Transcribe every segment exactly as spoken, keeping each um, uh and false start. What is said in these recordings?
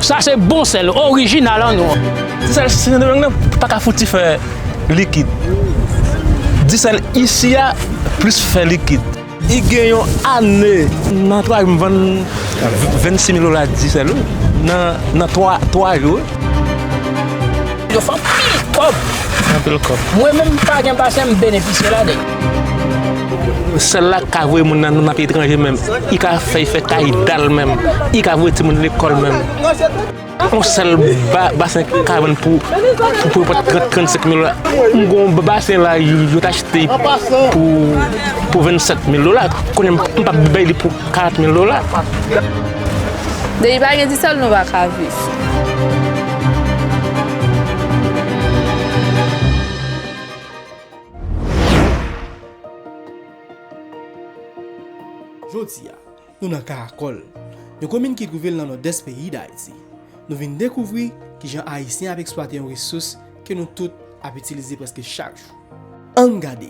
Sa se bon sèl, orijinal an nou. Disèl Sendomeng nan pa ka fouti fè likid. Disèl isi a plis fè likid. Li gen yon ane. Nan twa jou m vann vennsis mil dola disèl wi. Nan, nan twa, twa jou wi. Yo fè anpil kòb. Anpil kòb. Mwen menm m pa gen pasyan m benefisye ladan. Sèl la ka voye moun nan, nan peyi etranje menm. Li ka fè, fè kay dal menm. Li ka voye timoun lekòl menm. Yon sèl ba, basen ka vann pou, pou, pou trant, trannsenk mil dola. M gon basen la, yo, yo t achte pou, pou vennsèt mil dola. Kounye a m p ap bay li pou karant mil dola. Depi pa gen disèl, nou pa ka viv. Jodi a, nou nan Karakòl, yon komin ki twouve l nan nòdès peyi Dayiti. Nou vin dekouvri kijan Ayisyen ap eksplwate yon resous ke nou tout ap itilize prèske chak jou. Ann gade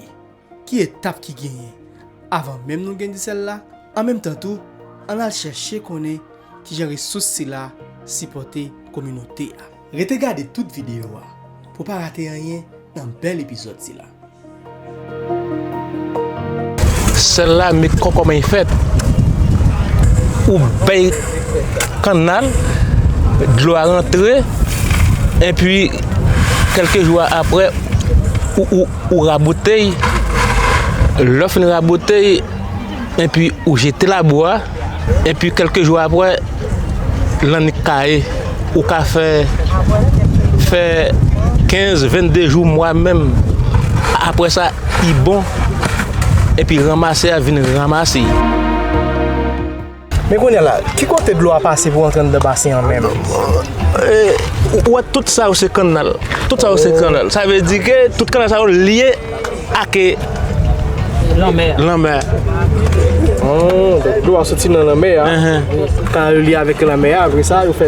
ki etap ki genyen avan menm nou gen disèl la, an menm tan tou, ann al chèche konnen kijan resous sila sipòte kominote a. Rete gade tout videyo a pou w pa rate anyen nan bèl epizòd sila. Sèl la, men kò-, kòman li fèt. Ou bay kannal, dlo a rantre, epi kèlke jou apre, ou, ou, ou rabote l. Lè w fin rabote l, epi ou jete labou a, epi kèlke jou apre, lannik kaye. Ou ka fè, fè kenz, vennde jou, mwa menm. Apre sa, li bon, epi ranmasè a vin ranmase l. Men kounye a la, ki kote dlo a pase pou rantre anndan basen an menm? E, ou wè tout sa yo se kannal. Tout sa yo se kannal. Sa vle di ke tout kannal sa yo lye ak lanmè a. Lanmè a. Oh, donk dlo a soti nan lanmè a. Enhen. Kannal yo lye avèk lanmè a, apre sa, yo fè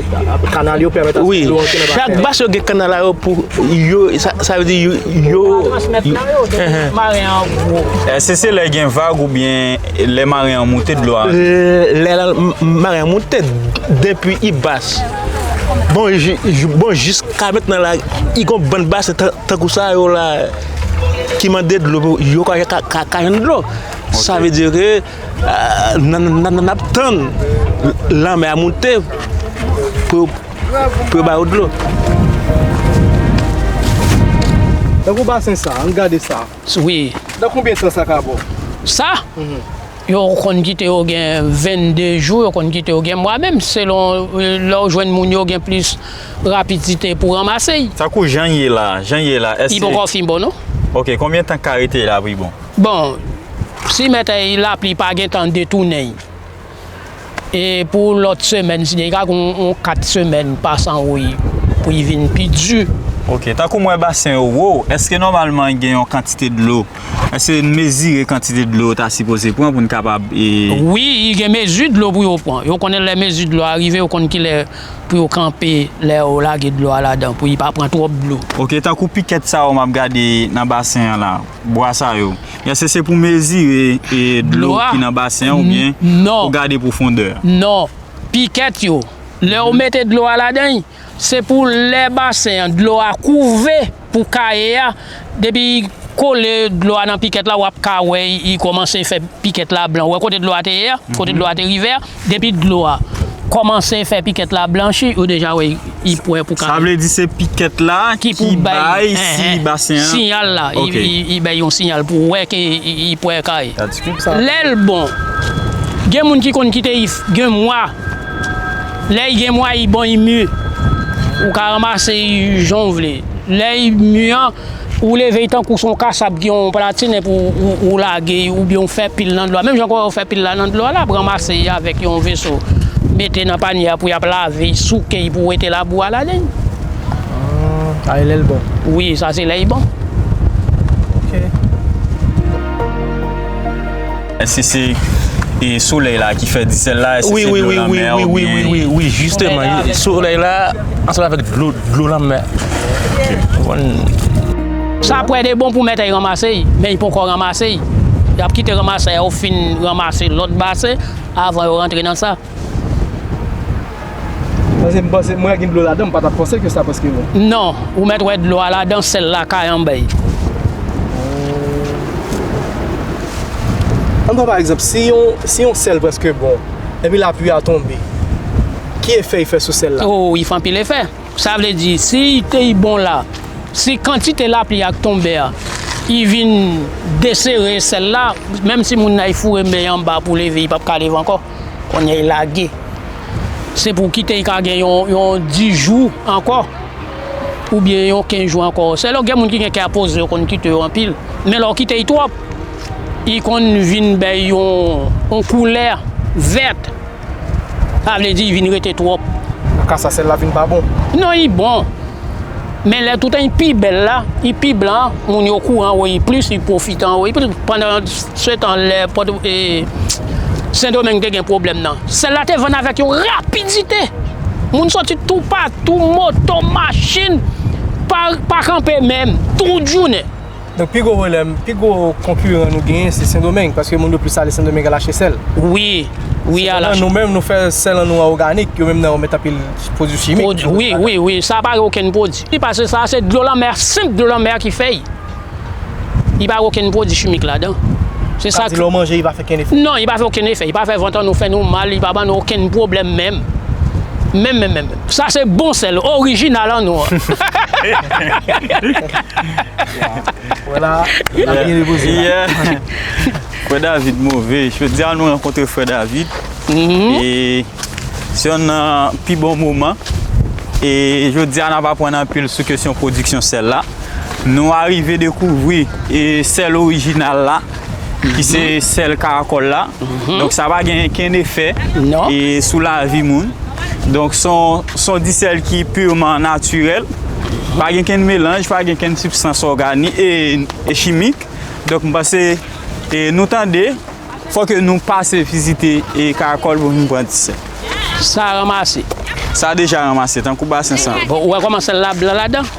kannal yo pèmèt wi, dlo rantre nan basen an. Chak basen yo gen kannal la yo pou yo, sa, sa vle di yo, yo, yo, enhen. Èske se lè gen vag oubyen lè maren an moute dlo a? Lè, lè la, m-, maren an moute, depi li bas. Bon, ji-, ji-, bon, jiska mentnan la, li gon bann basen tan-, tankou sa yo la, ki mande dlo, yo ka, ka, ka, ka jwenn dlo. Sa vle di ke, ah, n, n, n, n ap tann lanmè a moute pou, pou yo ba yo dlo. Tankou basen sa, ann gade sa. Wi. Nan konbyen tan sa ka bon? Sa? Mhm. Yo konn kite yo gen vennde jou, yo konn kite yo gen mwa menm, selon, eh, lè w jwenn moun yo gen plis rapidite pou ranmase l. Tankou jan l ye la, jan l ye la, èske li poko fin bon non. Ok, konbyen tan k ka rete la pou l bon? Bon, si mèt lapli pa gentan detounen l. E pou lòt semèn, si li ka gen yon, yon kat semèn pa san woy pou l vin pi di. Ok, tankou m wè basen yo wo, èske nòmalman gen yon kantite dlo Èske n mezire kantite dlo yo ta sipoze pran pou n kapab, e... Wi, gen mezi dlo pou yo pran. Yo konnen lè mezi dlo a rive, yo konn kilè pou yo kanpe lè yo lage dlo a ladan, pou li pa pran twòp dlo. Ok, tankou pikèt sa yo m ap gade nan basen an la, bwa sa yo. Èske se pou mezire, e, dlo ki nan basen an oubyen pou gade pwofondè a? Non. Pikèt yo, lè yo mete dlo a ladan, se pou lè basen an, dlo a kouve pou kaye a, depi kole dlo a nan pikèt la, w ap ka wè li, li kòmanse fè pikèt la blan. Ou wè kote dlo a te ye a, kote dlo a te rive a, depi dlo a kòmanse fè pikèt la blanchi, ou deja wè li, li prè pou kaye. Sa vle di se pikèt la ki pou bay, enhen, si basen an siyal la, li, li, li bay yon siyal pou wè ke li, li prè kaye. Lè l bon, gen moun ki konn kite li f-, gen mwa. Lè li gen mwa, li bon, li mi. Ou ka ranmase li jan w vle. Lè li mi an, ou leve li tankou se yon kasab ki yon platin epi w, ou, ou lage li oubyen w fè pil nan dlo a. Menm jan kòman yo fè pil la nan dlo a la, ap ranmase li avèk yon veso, mete nan panye a pou y ap lave li, souke li pou wete labou a ladan l. Ah, sa e lè l bon. Wi, sa se lè li bon. Ok. Èske se, e, solèy la ki fè disèl la? Èske se dlo lanmè a oubyen? Wi, wi, wi, wi, wi, wi, jisteman, solèy la ansanm avèk dlo, dlo lanmè. Ok. Sa prè de bon pou mèt ranmase, men li poko ranmase. Y ap kite ranmasè yo fin ranmase lòt basen avan yo rantre nan sa. Sa Se m panse, mwen gen dlo ladan, m pa t ap panse ke sa prèske bon. Non, ou mèt wè dlo a ladan, sèl la kay anba l. Ann pran pa egzanp, si yon, si yon sèl prèske bon, epi lapli a tonbe, ki efè l fè sou sèl la? Oh, li fè anpil efè. Sa vle di, si li te bon la, si kantite lapli a k tonbe a, li vin desere sèl la, menm si moun nan li foure men l anba pou leve, li p ap ka leve ankò. Kounye a li lage. Se pou kite li ka gen yon, yon dis jou ankò, oubyen yon kenz jou ankò. Sèl gen moun ki gen kè a poze, yo konn kite yo anpil. Men lè w kite li twòp, li konn vin bay yon, yon koulè vèt. Sa vle di li vin rete twòp. Nan ka sa, sèl la vin pa bon. Non, li bon. Men lè toutan li pi bèl la, li pi blan, moun yo kouri anwo li plis, li pwofite anwo li plis. Pandan se tan, lè Pòt, e, Sendomeng te gen pwoblèm nan, sèl la te vann avèk yon rapidite. Moun soti toupatou, moto, machin, pa, pa kanpe menm, tout jounen. Donk, pi gwo pwoblèm, pi gwo konkiran nou genyen, se Sendomeng, paske moun yo plis ale Sendomeng al achte sèl. Wi, wi, al achte. Sepandan, nou menm, nou fè sèl an nou an òganik, yo menm nan yo met anpil pwodui chimik. Pwodui, wi, wi, wi, sa pa gen okenn pwodui. Li pase sa, se dlo lanmè, senp dlo lanmè a ki fè l. Li pa gen okenn pwodui chimik ladan. Se sa ki. Sa vle di lè w manje, li pa fè okenn efè? Non, li pa fè okenn efè. Li pa fè vant an nou fè nou mal, li pa ban nou okenn pwoblèm menm. Menm, menm, menm, menm. Sa se bon sèl, orijinal an nou an. Vwala, la byen depoze la. Yeah. Frè David move. Jodi a nou rankontre frè David. Mhm. E se youn nan pi bon moman. E jodi a n ap aprann anpil sou kesyon pwodiksyon sèl la. Nou arive dekouvri, e, sèl orijinal la, ki se sèl karakòl la. Mhm. Donk sa pa gen kenn efè, non, e, sou lavi moun. Donk se yon, se yon disèl ki piman natirèl. Pa gen kenn melanj, pa gen kenn sibstans ògani, e, e chimik. Donk m panse, e, nou tande, fòk nou pase vizite, e, karakòl pou nou pran disèl. Sa ranmase. Sa deja ranmase, tankou basen sa. Bon, ou wè kòman sèl la blan ladan?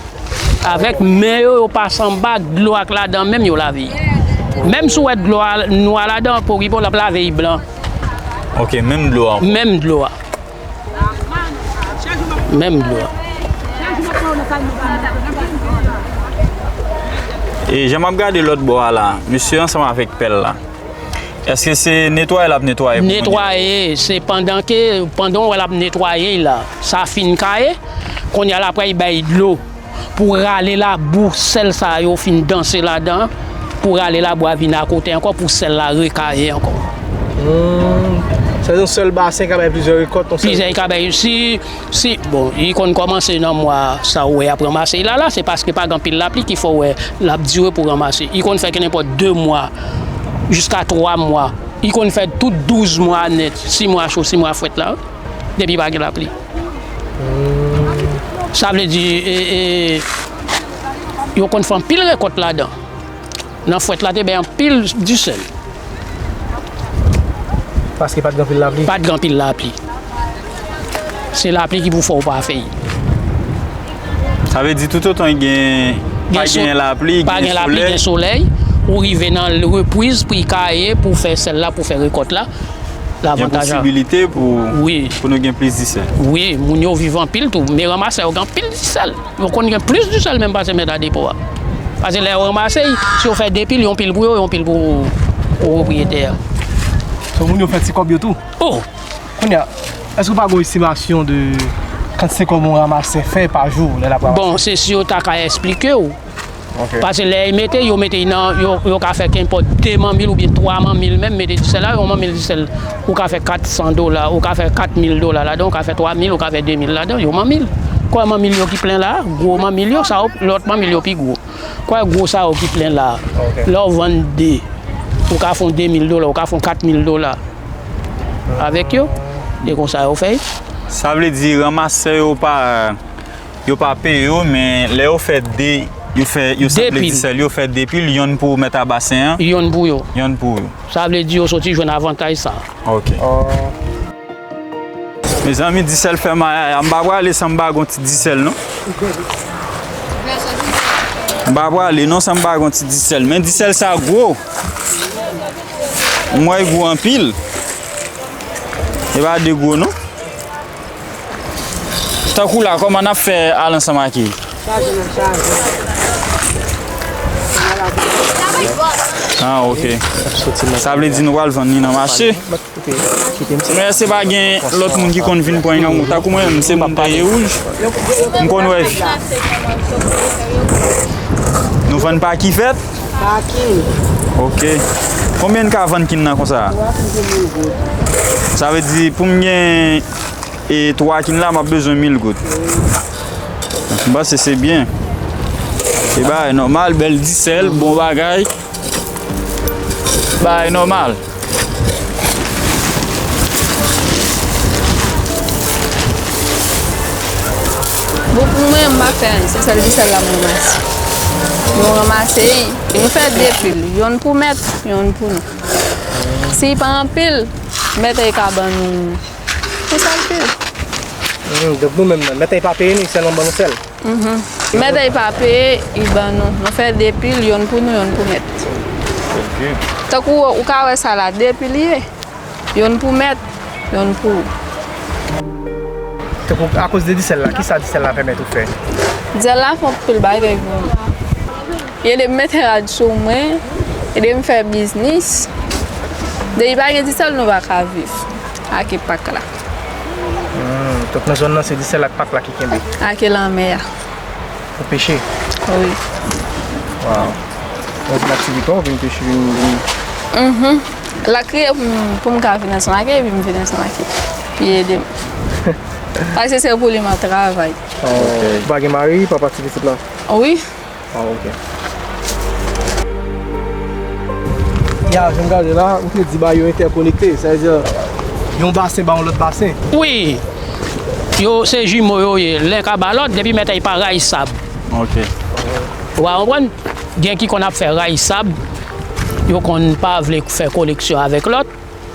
Avèk men yo, yo pase anba dlo ak ladan, menm yo lave l. Menm si w wè dlo a nwa ladan, pou ripo l ap lave l blan. Ok, menm dlo a. Menm dlo a. Menm dlo a. E jan m ap gade lòt bò a la, mesye ansanm avèk pèl la. Èske se netwaye l ap netwaye pou kounye a? Netwaye, se pandan ke, pandan w wè l ap netwaye la, sa fin kaye, kounye a l ap pral bay dlo pou rale labou sèl sa yo fin danse ladan, pou rale labou a vin akote ankò, pou sèl la rekaye ankò. Hmm. Se yon sèl basen ka bay plizyè rekòt, yon sèl. Plizyè, ka bay, si, si, bon, li konn kòmanse nan mwa sa ou wè y ap ranmase la, la, se paske pa gen anpil lapli ki fè w wè l ap dire pou ranmase. Li konn fè ke nenpòt de mwa, jiska twa mwa. Li konn fè tout douz mwa nèt, sis mwa cho, sis mwa frèt la, depi pa gen lapli. Sa vle di, e, e, yo konn fè anpil rekòt ladan. Nan frèt la te bay anpil disèl. Paske pa t gen anpil lapli. Pa t gen anpil lapli. Se lapli ki pou fè w pa fè l. Sa vle di toutotan gen, pa gen lapli, pa gen lapli, gen solèy, ou rive nan repriz pou l kaye, pou fè sèl la, pou fè rekòt la. Gen posibilite pou, wi, pou nou gen plis disèl. Wi, moun yo viv anpil tou, men ranmasè yo gen anpil disèl. Yo konn gen plis disèl menm pase mèt a depo a. Pase lè yo ranmase, si yo fè de pil, yon pil pou yo, yon pil pou, pou pwopriyetè a. So, moun yo fè ti kòb yo tou? Oh! Kounye a, èske w pa gen yon estimasyon de kantite kòb yon ramasè fè pa jou lè l ap ranmase? Bon, se si yo ta ka esplike w. Ok. Paske lè yo mete, yo mete nan, yo, yo ka fè kenpòt de manmil oubyen twa manmil menm, mete disèl la, yon manmil disèl, ou ka fè kat san dola, ou ka fè kat mil dola ladan, ou ka fè twa mil, ou ka fè de mil ladan, yon manmil. Kwè manmil yo ki plen la, gwo manmil yo, sa yo, lòt manmil yo pi gwo. Kwè gwo sa yo ki plen la, ok, lè w vann de, ou ka fè yon de mil dola, ou ka fè yon kat mil dola avèk yo, e konsa yo fè. Sa vle di ranmasè yo pa Yo pa peye yo, men lè yo fè de, yo fè, yo sanble disèl, yo fè de pil, yonn pou mèt a basen an. Yonn pou yo. Yonn pou yo. Sa vle di yo soti jwenn avantaj sa. Ok. Oh. Mezanmi, disèl fè m a, m pa prale san m pa gon ti disèl, non. M pa prale, non, san m pa gon ti disèl. Men disèl sa gwo. M wè l gwo anpil. E pa de gwo, non. Tankou la, kòman n ap fè al ansanm ak li? Ah, ok. Sa vle di nou pral vann li nan mache. Men èske pa gen lòt moun ki konn vin pran li nan, tankou mwen menm, se moun Tayewouj. M konn wè vi. Nou vann pa ki fèt? Pa kin. Ok. Konbyen n ka vann kin nan konsa? Twa kin pou mil goud. Sa vle di pou m gen e twa kin la, m ap bezwen mil goud. M panse se byen. Se bagay nòmal, bèl disèl, bon bagay. Bagay nòmal. Bon, pou mwen, m pa fè anyen. Se sèl disèl la m ranmase. Nou ranmase, nou fè de pil. Yonn pou mèt, yonn pou nou. Si pa anpil, mèt e ka ban nou. Pou sa l fè. Hmm, donk nou menm nan, mèt e pa peye nou, sèlman ban nou sèl. Mhm. Mèt e pa peye, li ban nou. Nou fè de pil, yonn pou nou, yonn pou mèt. Ok. Tankou ou ka wè sa la, de pil li ye. Yonn pou mèt, yonn pou ou. Tankou akoz de disèl la, kisa disèl la pèmèt ou fè? Disèl la fè yon pil bagay pou mwen. Li ede m mete rad sou mwen, ede m fè biznis. Depi pa gen disèl, nou pa ka viv. Ake pak la. Hmm, donk nan zòn nan, se disèl ak pak la ki kenbe? Ake lanmè a. Pou peche? Wi. Waw. Mwen di laktivite, w vin peche, vin, vin. Mhm. L ap kriye pou m, pou m ka vin ansanm ak li, epi m vin ansanm ak li. Pou li ede m. Paske se pou li m ap travay. Oh, ok. Ou pa gen mari, papa ti pitit la? Wi. Ah, ok. Ya, jan m gade la, ou te di ba yo entèkonekte, sa vle di yon basen ba yon lòt basen. Wi. Yo, se jimo yo ye. Len ka ba lòt, depi mèt ay pa ray sab. Ok. Ou pa konprann? Gen ki konn ap fè ray sab, yo konn pa vle fè koneksyon avèk lòt.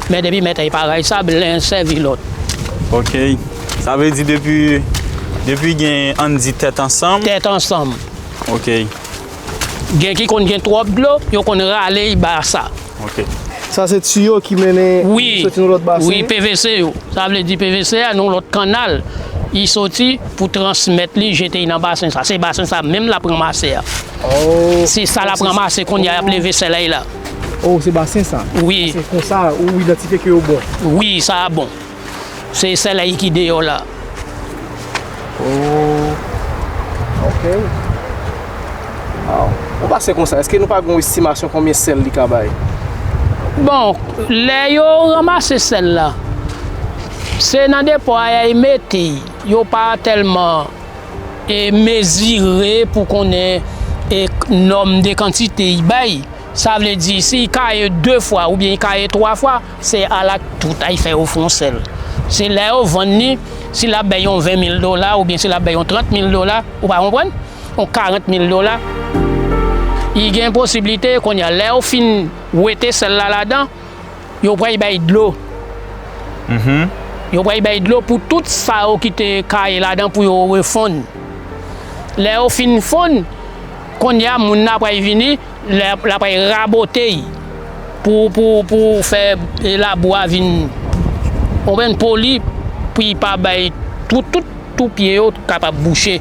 Men depi mèt ay pa ray sab, len sèvi lòt. Ok. Sa vle di depi, depi gen, ann di, tèt ansanm? Tèt ansanm. Ok. Gen ki konn gen twòp dlo, yo konn rale l ba sa. Ok. Sa se tiyo ki mennen, wi, soti nan lòt basen? Wi, P V C yo. Sa vle di P V C a, nan lòt kannal, li soti pou transmèt li, jete l nan basen sa. Se basen sa menm l ap ranmase a. Oh. Se sa l ap ranmase kounye a, y ap leve sèlèy la. Oh, se basen sa? Wi. Se konsa ou idantifye ke yo bon? Wi, sa a bon. Se sèlèy ki deyò la. Oh. Ok. Wow. Yon basen konsa, èske nou pa gen yon estimasyon konbyen sèl li ka bay? Bon, lè yo ranmase sèl la, se nan depo a y al mete. Yo pa tèlman e mezire pou konnen e nòm de kantite y bay. Sa vle di, si y kaye de fwa oubyen y kaye twa fwa, se al ak tout, ay fè yo fè yon sèl. Se lè yo vann li, si l ap bay yon ven mil dola oubyen si l ap bay yon trant mil dola, ou pa konprann? Yon karant mil dola, li gen posiblite, kounye a, lè yo fin wete sèl la ladan, yo pral bay dlo. Mhm. Yo pral bay dlo pou tout sa yo ki te kaye ladan pou yo refonn. Lè yo fin fonn, kounye a moun nan pral vini, l ap, l ap pral rabote y pou, pou, pou fè, e, labou a vin, konprann, poli, pou y pa bay tout, tout, tout pye yo kapab bouche.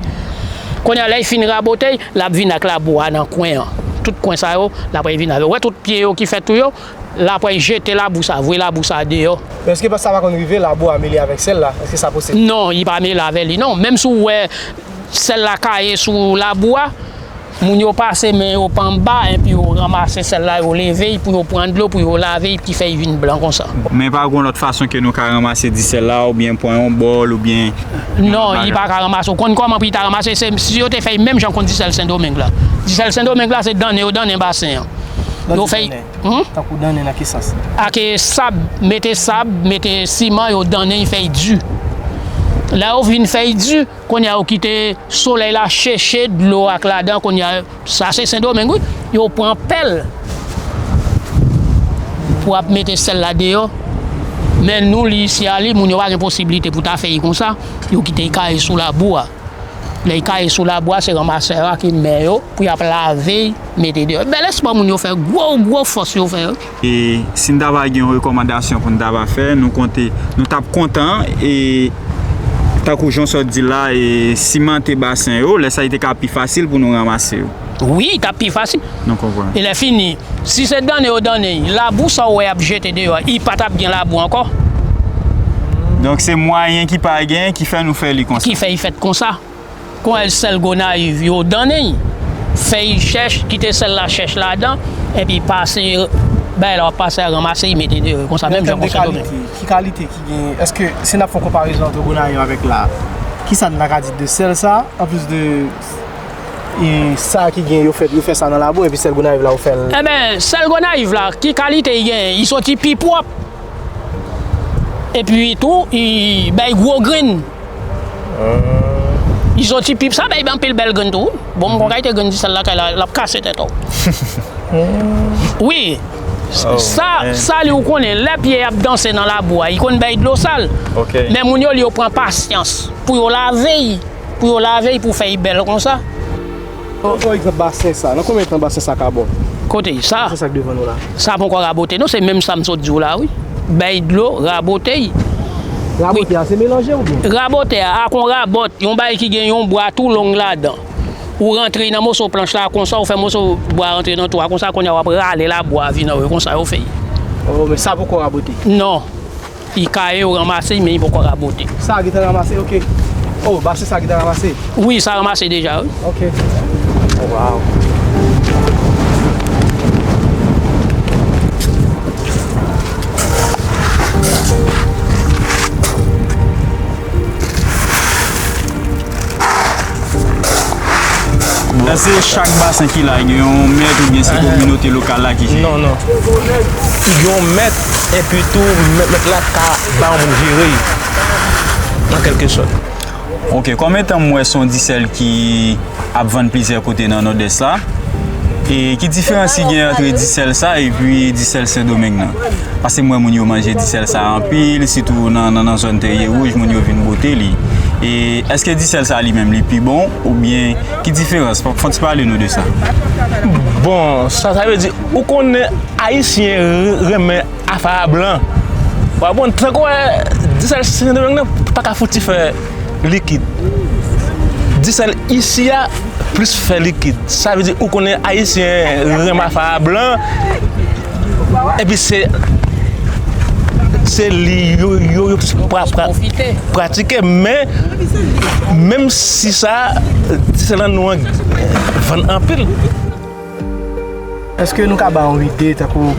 Kounye a, lè y fin rabote y, l ap vin ak labou a nan kwen an. Tout kwen sa yo, l ap pral vin avè yo. Ou wè tout pye yo ki fèt tou yo, l ap pral jete labou sa, voye labou sa deyò. Men èske pa sa pa konn rive, labou a mele avèk sèl la? Èske sa posib? Non, li pa mele avè li, non. Menm si w wè sèl la kaye sou labou a, moun yo pase men yo pa anba, epi yo ranmase sèl la, yo leve l pou yo pran dlo, pou yo lave l, ki fè l vin blan konsa. Men pa gen lòt fason ke nou ka ranmase disèl la, oubyen pran yon bòl, oubyen yon bagay? Non, li pa ka ranmase. Ou konn kòman pou li ta ranmase? Se, si yo te fè l menm jan konn disèl Sendomeng la. Disèl Sendomeng la, se dannen yo dannen basen an. Yo fè l. Hmm? Tankou dannen nan ki sans? Ak, e, sab, mete sab, mete siman, yo dannen, y fè l di. Lè yo fin fè l di, kounye a, yo kite solèy la cheche dlo ak ladan, kounye a, sa se Sendomeng, wi. Yo pran pèl pou ap mete sèl la deyò. Men nou, li isi a, li, moun yo pa gen posiblite pou ta fè l konsa. Yo kite l kaye sou labou a. Lè l kaye sou labou a, se ranmasè a ki men yo pou y ap lave l, mete deyò. Bèl espò moun yo fè, gwo, gwo fòs yo fè, wi. E si n ta va gen yon rekòmandasyon pou n ta va fè, nou konte, nou t ap kontan, e Tankou jan w sot di la, e, simante basen yo, lè sa a li te ka pi fasil pou nou ranmase yo. Wi, li t ap pi fasil. Nou konprann. E lè fini, si se dannen yo dannen, labou sa w wè y ap jete deyò a, li pa t ap gen labou ankò. Donk, se mwayen ki pa genyen ki fè nou fè li konsa. Ki fè li fèt konsa. Kon sèl Gonayiv yo dannen, fè y chèch, kite sèl la chèch ladan, epi pase, bay la w ap pase a ranmase, y mete deyò konsa, menm jan pou Sendomeng. Ki kalite ki gen, èske si n ap fè yon konparezon ant Gonayiv avèk la, kisa n ta ka di de sèl sa, anplis de, e, sa ki gen, yo fè, yo fè sa nan labou, epi sèl Gonayiv la, yo fè l? Enben, sèl Gonayiv la, ki kalite li gen? Li soti pi pwòp. Epi tou, li bay gwo grenn. Li soti pi, sa bay anpil bèl grenn tou. Bon, m gon kalite grenn disèl lakay la, l ap kase tèt ou. Wi. Sa, sa li ou konnen, lè pye ap danse nan labou a, li konn bay dlo sal. Men moun yo, li yo pran pasyans pou yo lave y, pou yo lave y, pou fè y bèl konsa. Pran egzanp basen sa. Nan konbyen tan basen sa ka bon? Kote sa? Basen sa k devan nou la. Sa poko rabote non, se menm sa m sot di w la, wi. Bay dlo, rabote y. Rabote a, se melanje oubyen? Rabote a, ak yon rabòt, yon bagay ki gen yon bwa tou long ladan. Ou rantre nan moso planch la konsa, ou fè moso bwa rantre nan twou a konsa, kounye a w ap rale labou a vin anwo, konsa yo fè y. Oh, men sa poko rabote? Non. Li kaye, yo ranmase, men li poko rabote. Sa gentan ranmase, ok. Oh, basen sa gentan ranmase? Wi, sa ranmase deja, wi. Ok. Oh, wow. Èske chak basen ki la gen yon mèt oubyen se kominote lokal la ki jere? Non, non. Gen yon mèt, epi tou, mèt, mèt la ka ba yon moun jere l, an kèlke sòt. Ok, kòm etan m wè se yon disèl ki ap vann plizyè kote nan Nòdès la, e ki diferans ki gen ant disèl sa epi disèl Sendomeng nan? Paske m wè moun yo manje disèl sa anpil, sitou nan, nan, nan zòn Terye Wouj, moun yo vin bote li. E èske disèl sa li menm li pi bon, oubyen ki diferans? Fò, fò w ti pale nou de sa. Bon, sa, sa vle di, ou konnen Ayisyen re-, renmen afè a blan. Ou konprann? Tankou wè, disèl Sendomeng nan pa ka fouti fè likid. Disèl isi a plis fè likid. Sa vle di, ou konnen Ayisyen renmen afè a blan. Epi se, se li yo, yo, yo pra-, pra-, pwofite, pratike, men, menm si sa, disèl nan nou an vann anpil. Èske nou ka ba yon ide, tankou,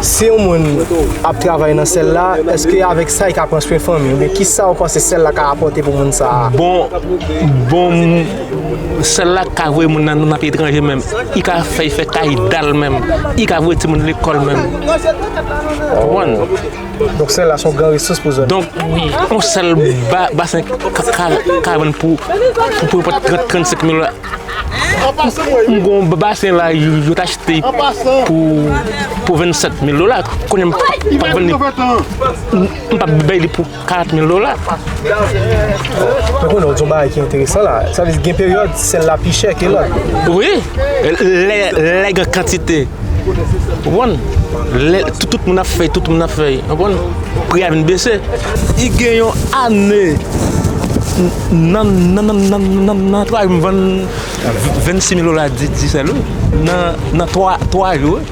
si yon moun ap travay nan sèl la, èske avèk sa, li ka pran swen fanmi? Oubyen kisa w panse sèl la ka apòte pou moun sa a? Bon, bon, sèl la ka voye moun nan, nan peyi etranje menm. Li ka fè, fè kay dal menm. Li ka voye timoun lekòl menm. Ou konprann? Donk, sèl la se yon gran resous pou zòn. Donk, wi, yon sèl ba-, basen ka, ka, ka vann pou, pou, pou, pou trant, trannsenk mil dola. M gon basen la, yo, yo t achte pou, pou vennsèt mil dola. Kounye a m p ap vann li, m p ap bay li pou karant mil dola. Mwen konnen w di yon bagay ki enteresan la. Sa vle di gen peryòd, sèl la pi chè ke lòt. Wi, lè, lè gen kantite. Ou konprann? Lè tout, tout moun ap fè, tout moun ap fè, ou konprann? Pri a vin bese. Li gen yon ane, nan, nan, nan twa jou, m vann vennsis mil dola di, disèl, wi. Nan, nan twa, twa jou, wi.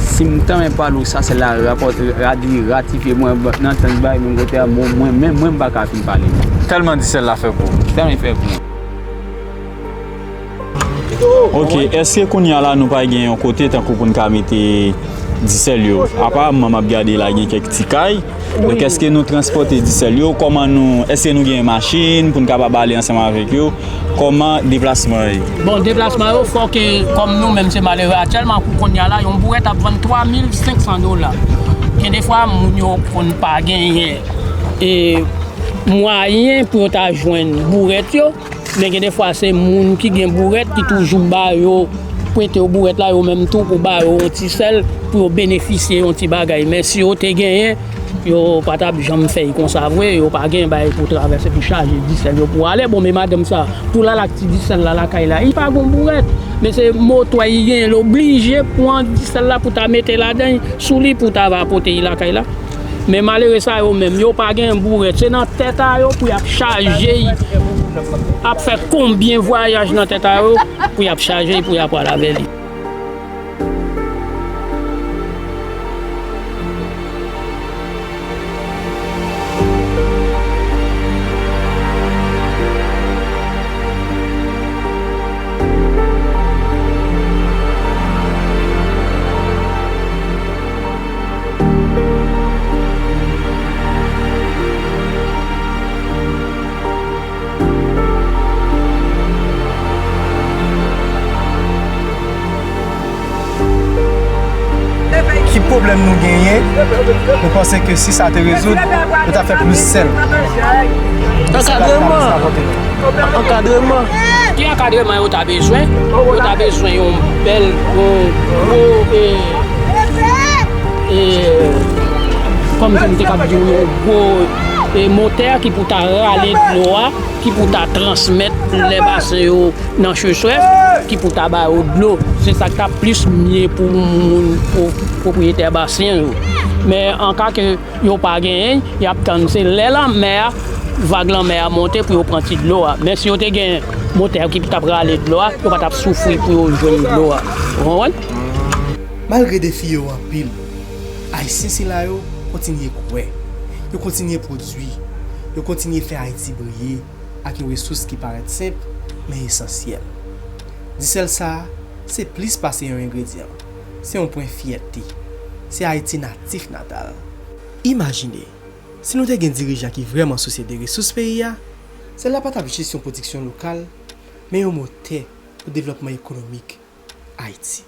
Si m tanmen pale w sa, sèl la rapòte, radi, ratifye mwen, nan tan bay menm kote a, mwen, mwen, mwen, mwen m pa ka fin pale. Tèlman disèl la fè pou ou. Tèlman fè pou mwen. Ok, èske kounye a la nou pa gen yon kote tankou pou n ka mete disèl yo? Aparamman, m ap gade la, gen kèk ti kay. Donk, èske nou transpòte disèl yo? Kòman nou, èske nou gen machin pou n kapab ale ansanm avèk yo? Kòman deplasman yo ye? Bon, deplasman yo, fò ke, kòm nou menm se malere, aktyèlman, pou kounye a la, yon bourèt ap vann twa mil senk san dola. Gen defwa, moun yo konn pa genyen, e, mwayen pou yo ta jwenn bourèt yo. Men gen defwa se moun ki gen bourèt ki toujou ba yo, prete yo bourèt la, yo menm tou pou ba yo yon ti sèl, pou yo benefisye yon ti bagay. Men si yo te genyen, yo pa t ap janm fè y konsa vre, yo pa gen bagay pou travèse, pou chaje disèl yo pou ale. Bon, men madanm sa, pou l al ak ti disèl la lakay la, li pa gon bourèt. Men se motò li genyen, l oblije pran disèl la pou ta mete ladan l, sou li pou ta va pote l lakay la. Men malere sa yo menm, yo pa gen bourèt. Se nan tèt a yo pou y ap chaje y, ap fè konbyen vwayaj nan tèt a yo pou y ap chaje y, pou y ap pral avè li. Ki pwoblèm nou genyen? Nou panse ke si sa te rezoud, nou t ap fè plis sèl. Ankadreman. Ankadreman. Ki ankadreman yo ta bezwen? Yo ta bezwen yon bèl, yon gwo, e, e, kòm si m te kab di w, yon gwo, e, motè ki pou ta rale dlo a, ki pou ta transmèt lè basen yo nan Chechwèf, ki pou ta ba yo dlo. Se sa k ta plis mye pou moun, pou pwopriyetè basen yo. Men an ka ke yo pa genyen, y ap tann se lè lanmè a, vag lanmè a monte pou yo pran ti dlo a. Men si yo te gen motè ki t ap rale dlo a, yo pa t ap soufri pou yo jwenn dlo a. Ou konprann? Malgre defi yo anpil, Ayisyen sila yo kontinye kwè, yo kontinye pwodui, yo kontinye fè Ayiti briye ak yon resous ki parèt senp, men esansyèl. Disèl sa a, se plis pase yon engredyan. Se yon pwen fyète. Se Ayiti natif natal. Imajine, si nou te gen dirijan ki vrèman sousye de resous peyi a, sèl la pa t ap jis yon pwodiksyon lokal, men yon motè pou devlòpman ekonomik Ayiti.